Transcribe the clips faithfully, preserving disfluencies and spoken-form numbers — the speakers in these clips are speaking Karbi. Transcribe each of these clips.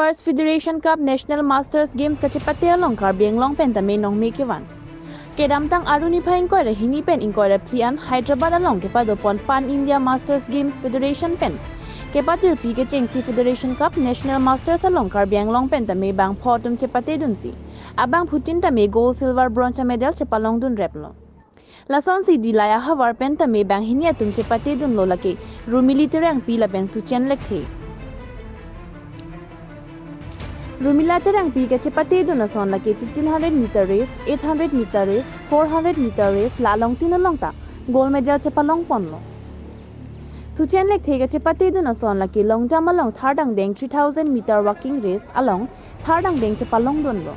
First Federation Cup National Masters Games kachepate along Karbi Anglong pen tame nongme kevan. Kedamtang Aru niphai ingkoi ra hini pen ingkoi ra phli an Hyderabad along kepadopon Pan India Masters Games Federation pen kepatirpi kechengsi Federation Cup National Masters along Karbi Anglong pen tame bangpho atum chepatedunsi abangphutin tame gold, silver, bronze medal chepalongdunreplo. Lasonsi Dillai ahavar pen tame banghini atum chepatedunlo, lake Rumili Terangpi lapen Suchen Lekthe. Rumili Terangpi kachepatedun ason lake fifteen hundred meter race, eight hundred meter race, four hundred meter race la alongtin along ta gold medal chepalongponlo. Suchen Lekthe kachepatedun ason lake long jump along third angdeng, three thousand meter walking race along third angdeng chepalongdunlo.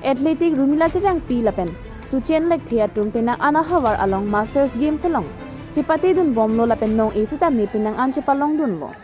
Athletic Rumili Terangpi lapen Suchen Lekthe atum penang an ahavar along Masters Games along chepatedunbomlo lapen nong-e sitame penang an chepalongdunlo.